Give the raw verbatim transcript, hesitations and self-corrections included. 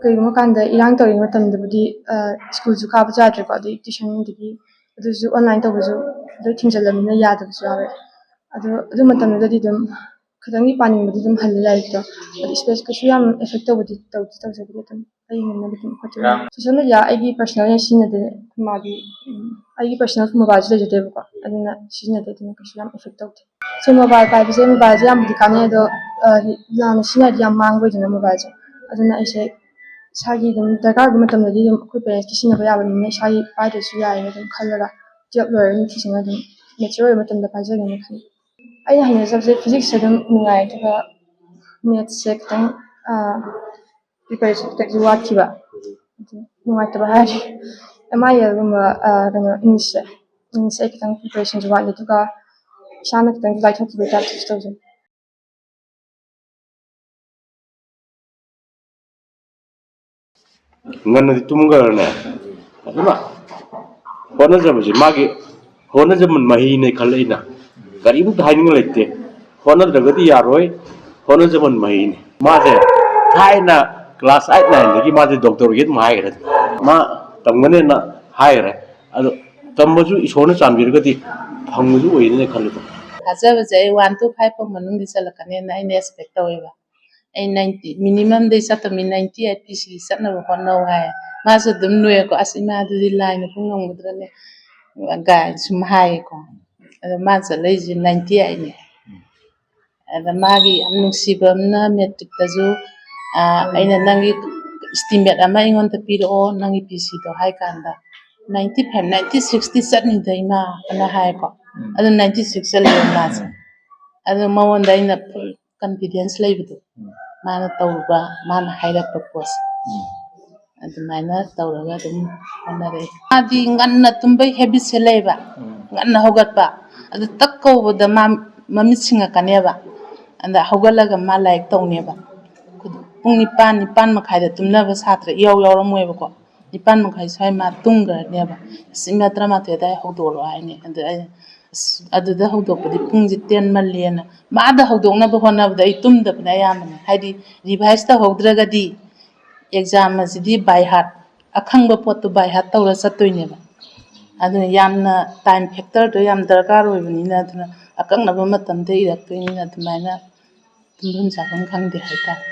ꯀꯩꯒꯨꯝꯕ ꯀꯥꯟꯗ ꯏꯔꯥꯡ ꯇꯧꯔꯤꯉꯩ ꯃꯇꯝꯗꯕꯨꯗꯤ, ꯑ, ꯁ꯭ꯀꯨꯜꯁꯨ ꯀꯥꯕꯁꯨ ꯌꯥꯗ꯭ꯔꯦꯀꯣ, ꯑꯗꯩ ꯇ꯭ꯌꯨꯁꯟꯗꯒꯤ ꯑꯗꯨꯁꯨ online ꯇꯧꯕꯁꯨ ꯂꯣꯏ ꯊꯤꯡꯖꯤꯜꯂꯕꯅꯤꯅ ꯌꯥꯗꯕꯁꯨ ꯌꯥꯎꯔꯦ꯫ ꯑꯗꯣ ꯑꯗꯨ ꯃꯇꯝꯗꯨꯗꯗꯤ ꯑꯗꯨꯝ ꯈꯤꯇꯪꯗꯤ ꯄꯥꯅꯤꯡꯕꯗꯤ ꯑꯗꯨꯝ ꯍꯜꯂꯦ ꯂꯥꯏꯔꯤꯛꯇꯣ꯫ ꯑꯗꯣ ꯏꯁꯄꯦꯁ ꯀꯩꯁꯨ ꯌꯥꯝ ꯑꯦꯐꯦꯛ ꯇꯧꯕꯗꯤ ꯇꯧꯗꯤ ꯇꯧꯖꯕꯗꯤ ꯑꯗꯨꯝ ꯑꯩ ꯉꯝꯅꯕ ꯑꯗꯨꯝ ꯍꯣꯠꯅꯩ꯫ ꯁꯣꯁꯤꯌꯦꯜ ꯃꯦꯗꯤꯌꯥ ꯑꯩꯒꯤ ꯄꯔꯁꯅꯦꯜ ꯑꯣꯏꯅ ꯁꯤꯖꯤꯟꯅꯗꯦ꯫ ꯃꯥꯒꯤ, ꯎꯝ, ꯑꯩꯒꯤ ꯄꯔꯁꯅꯦꯜ ꯃꯣꯕꯥꯏꯜꯁꯨ ꯂꯩꯖꯗꯦꯕꯀꯣ, ꯑꯗꯨꯅ ꯁꯤꯖꯤꯟꯅꯗꯦ, ꯑꯗꯨꯅ ꯀꯩꯁꯨ ꯌꯥꯝ ꯑꯦꯐꯦꯛ ꯇꯧꯗꯦ꯫ ꯁꯤ ꯃꯣꯕꯥꯏꯜ ꯄꯥꯏꯕꯁꯦ, ꯃꯣꯕꯥꯏꯜꯁꯦ ꯌꯥꯝꯕꯨꯗꯤ ꯀꯥꯟꯅꯩ, ꯑꯗꯣ, ꯑ, ꯂꯥꯟꯅ ꯁꯤꯖꯤꯟꯅꯔꯗꯤ ꯌꯥꯝ ꯃꯥꯡꯕ ꯑꯣꯏꯗꯅ ꯃꯣꯕꯥꯏꯜꯁꯦ꯫ ꯑꯗꯨꯅ ꯑꯩꯁꯦ ꯏꯁꯥꯒꯤ ꯑꯗꯨꯝ ꯗꯔꯀꯥꯔ ꯑꯣꯏꯕ ꯃꯇꯝꯗꯗꯤ ꯑꯗꯨꯝ ꯑꯩꯈꯣꯏ ꯄꯦꯔꯦꯟꯁꯀꯤ ꯁꯤꯖꯤꯟꯅꯕ ꯌꯥꯕꯅꯤꯅ ꯏꯁꯥꯒꯤ ꯄꯥꯏꯗ꯭ꯔꯁꯨ ꯌꯥꯏꯌꯦꯅ ꯑꯗꯨꯝ ꯈꯜꯂꯒ ꯇꯨꯌꯦꯜꯞ ꯂꯣꯏꯔꯒ ꯅꯤꯡꯊꯤꯖꯅ ꯑꯗꯨꯝ ꯃꯦꯆꯤꯌꯣꯔ ꯑꯣꯏꯕ ꯃꯇꯝꯗ ꯄꯥꯏꯖꯒꯦꯅ ꯈꯜꯂꯤ꯫ ꯑꯩꯅ ꯍꯩꯅꯖꯕꯁꯦ ꯐꯤꯖꯤꯛꯁꯁꯦ ꯑꯗꯨꯝ ꯅꯨꯡꯉꯥꯏ, ꯑꯗꯨꯒ ꯃꯦꯠꯁꯁꯦ ꯈꯤꯇꯪ, ꯑ, ꯄ꯭ꯔꯤꯄꯦꯔꯦꯁꯟ ꯈꯤꯇꯪꯁꯨ ꯋꯥꯠꯈꯤꯕ꯫ ꯑꯗꯨ ꯅꯨꯡꯉꯥꯏꯇꯕ ꯍꯥꯏꯔꯗꯤ ꯑꯦꯝ ꯑꯥꯏ ꯑꯦꯜꯒꯨꯝꯕ, ꯑ, ꯀꯩꯅꯣ, ꯏꯪꯂꯤꯁꯁꯦ, ꯏꯪꯂꯤꯁꯁꯦ ꯑꯩ ꯈꯤꯇꯪ ꯄ꯭ꯔꯤꯄꯦꯔꯦꯁꯟꯁꯨ ꯋꯥꯠꯂꯤ, ꯑꯗꯨꯒ ꯏꯁꯥꯅ ꯈꯤꯇꯪ ꯂꯥꯏꯊꯣꯛꯈꯤꯕꯒꯤ ꯇꯥꯏꯞꯇꯁꯨ ꯇꯧꯖꯩ꯫ ꯉꯟꯅꯗꯤ ꯇꯨꯝꯈ꯭ꯔꯅꯦ꯫ ꯑꯗꯨꯅ ꯍꯣꯠꯅꯖꯕꯁꯦ ꯃꯥꯒꯤ ꯍꯣꯠꯅꯖꯃꯟ ꯃꯍꯩꯅꯦ ꯈꯜꯂꯦ ꯑꯩꯅ꯫ ꯀꯔꯤꯝꯇ ꯍꯥꯏꯅꯤꯡꯉꯥꯏ ꯂꯩꯇꯦ꯫ ꯍꯣꯠꯅꯗ꯭ꯔꯒꯗꯤ ꯌꯥꯔꯣꯏ꯫ ꯍꯣꯠꯅꯖꯃꯟ ꯃꯍꯩꯅꯦ꯫ ꯃꯥꯁꯦ ꯊꯥꯏꯅ ꯀ꯭ꯂꯥꯁ ꯑꯥꯏꯠ ꯅꯥꯏꯟꯗꯒꯤ ꯃꯥꯁꯦ ꯗꯣꯛꯇꯔꯒꯤ ꯑꯗꯨꯝ ꯍꯥꯏꯈ꯭ꯔꯦ꯫ ꯃꯥ ꯇꯝꯒꯅꯦꯅ ꯍꯥꯏꯈ꯭ꯔꯦ꯫ ꯑꯗꯣ ꯇꯝꯕꯁꯨ ꯏꯁꯣꯔꯅ ꯆꯥꯟꯕꯤꯔꯒꯗꯤ ꯐꯪꯕꯁꯨ ꯑꯣꯏꯅꯦꯅ ꯈꯜꯂꯤꯀꯣ꯫ ꯊꯥꯖꯕꯁꯦ ꯑꯩ ꯋꯥꯟ ꯇꯨ ꯐꯥꯏꯚ ꯐꯥꯎ ꯃꯅꯨꯡꯗꯤ ꯆꯜꯂꯛꯀꯅꯦꯅ ꯑꯩꯅ ꯑꯦꯛꯁꯄꯦꯛ ꯇꯧꯋꯦꯕ꯫ ꯑꯩ ꯅꯥꯏꯟꯇꯤ, ꯃꯤꯅꯤꯃꯝꯗꯩ ꯆꯠꯇꯕ ꯃꯤ ꯅꯥꯏꯟꯇꯤ ꯑꯩꯠ ꯄꯤ ꯁꯤꯗꯤ ꯆꯠꯅꯕ ꯍꯣꯠꯅꯧ ꯍꯥꯏ꯫ ꯃꯥꯁꯨ ꯑꯗꯨꯝ ꯅꯣꯏꯌꯦꯀꯣ, "ꯑꯁ, ꯏꯃꯥ, ꯑꯗꯨꯗꯤ ꯂꯥꯏꯅ ꯄꯨꯡ ꯉꯝꯒꯗ꯭ꯔꯅꯦ?" ꯀꯥꯏꯅ ꯁꯨꯝ ꯍꯥꯏꯌꯦꯀꯣ꯫ ꯑꯗꯣ ꯃꯥ ꯆꯠꯂꯛꯏꯁꯦ ꯅꯥꯏꯟꯇꯤ ꯑꯩꯠꯅꯦ꯫ ꯑꯗ ꯃꯥꯒꯤ ꯌꯥꯝ ꯅꯨꯡꯁꯤꯕ ꯑꯃꯅ ꯃꯦꯇ꯭ꯔꯤꯛꯇꯁꯨ, ꯑ, ꯑꯩꯅ, "ꯅꯪꯒꯤ ꯏꯁꯇꯤꯃꯦꯠ ꯑꯃ ꯑꯩꯉꯣꯟꯗ ꯄꯤꯔꯛꯑꯣ, ꯅꯪꯒꯤ ꯄꯤ ꯁꯤꯗꯣ" ꯍꯥꯏ ꯀꯥꯟꯗ, ꯅꯥꯏꯟꯇꯤ ꯐꯥꯏꯚ, "ꯅꯥꯏꯟꯇꯤ ꯁꯤꯛꯁꯇꯤ ꯆꯠꯅꯤꯗ, ꯏꯃꯥ" ꯑꯅ ꯍꯥꯏꯀꯣ꯫ ꯎꯝ꯫ ꯑꯗꯨ ꯅꯥꯏꯟꯇꯤ ꯁꯤꯛꯁ ꯆꯠꯂꯦꯕ ꯃꯥꯁꯦ꯫ ꯎꯝ꯫ ꯑꯗꯨ ꯃꯉꯣꯟꯗ ꯑꯩꯅ ꯐꯨꯜ ꯀꯟꯐꯤꯗꯦꯟꯁ ꯂꯩꯕꯗꯣ, ꯎꯝ꯫ ꯃꯥꯅ ꯇꯧꯔꯨꯕ, ꯃꯥꯅ ꯍꯥꯏꯔꯛꯄ ꯄꯣꯠꯁꯦ꯫ ꯎꯝ꯫ ꯑꯗꯨꯃꯥꯏꯅ ꯇꯧꯔꯒ ꯑꯗꯨꯝ ꯍꯣꯠꯅꯔꯛꯑꯦ꯫ ꯃꯥꯗꯤ ꯉꯟꯅ ꯇꯨꯝꯕꯩ ꯍꯦꯕꯤꯠꯁꯦ ꯂꯩꯕ, ꯎꯝ꯫ ꯉꯟꯅ ꯍꯧꯒꯠꯄ꯫ ꯑꯗꯨ ꯇꯛ ꯀꯧꯕꯗ ꯃꯥ ꯃꯃꯤꯠ ꯁꯤꯡꯉꯛꯀꯅꯦꯕ꯫ ꯑꯗ ꯍꯧꯒꯠꯂꯒ ꯃꯥ ꯂꯥꯏꯔꯤꯛ ꯇꯧꯅꯦꯕ꯫ ꯄꯨꯡ ꯅꯤꯄꯥꯟ, ꯅꯤꯄꯥꯟ ꯃꯈꯥꯏꯗ ꯇꯨꯝꯅꯕ ꯁꯥꯇ꯭ꯔ ꯏꯌꯥꯎ ꯌꯥꯎꯔꯝꯃꯣꯏꯕꯀꯣ꯫ ꯅꯤꯄꯥꯟ ꯃꯈꯥꯏ ꯁ꯭ꯋꯥꯏ ꯃꯥ ꯇꯨꯝꯈ꯭ꯔꯅꯦꯕ꯫ ꯑꯁ, ꯏꯃꯥ, ꯇꯔꯥꯃꯥꯊꯣꯏ ꯑꯗꯨꯋꯥꯏ ꯍꯧꯗꯣꯛꯂꯛꯑꯣ ꯍꯥꯏꯅꯤ꯫ ꯑꯗ ꯑꯩꯅ, "ꯑꯁ, ꯑꯗꯨꯗ ꯍꯧꯗꯣꯛꯄꯗꯤ ꯄꯨꯡꯁꯦ ꯇꯦꯟꯃꯜꯂꯦꯅ"꯫ ꯃꯥꯗ ꯍꯧꯗꯣꯛꯅꯕ ꯍꯣꯠꯅꯕꯗ ꯑꯩ ꯇꯨꯝꯗꯕꯅꯦ ꯑꯌꯥꯝꯕꯅ꯫ ꯍꯥꯏꯗꯤ ꯔꯤꯚꯥꯏꯁ ꯇꯧꯍꯧꯗ꯭ꯔꯒꯗꯤ ꯑꯦꯛꯖꯥꯝ ꯑꯁꯤꯗꯤ ꯕꯥꯏ ꯍꯥꯔꯠ, ꯑꯈꯪꯕ ꯄꯣꯠꯇꯨ ꯕꯥꯏ ꯍꯥꯔꯠ ꯇꯧꯔ ꯆꯠꯇꯣꯏꯅꯦꯕ꯫ ꯑꯗꯨꯅ ꯌꯥꯝꯅ ꯇꯥꯏꯝ ꯐꯦꯛꯇꯔꯗꯣ ꯌꯥꯝ ꯗꯔꯀꯥꯔ ꯑꯣꯏꯕꯅꯤꯅ, ꯑꯗꯨꯅ ꯑꯀꯛꯅꯕ ꯃꯇꯝꯗ ꯏꯔꯛꯇꯣꯏꯅꯤꯅ ꯑꯗꯨꯃꯥꯏꯅ ꯇꯨꯝꯐꯝ ꯆꯥꯐꯝ ꯈꯪꯗꯦ ꯍꯥꯏꯇꯥꯔꯦ꯫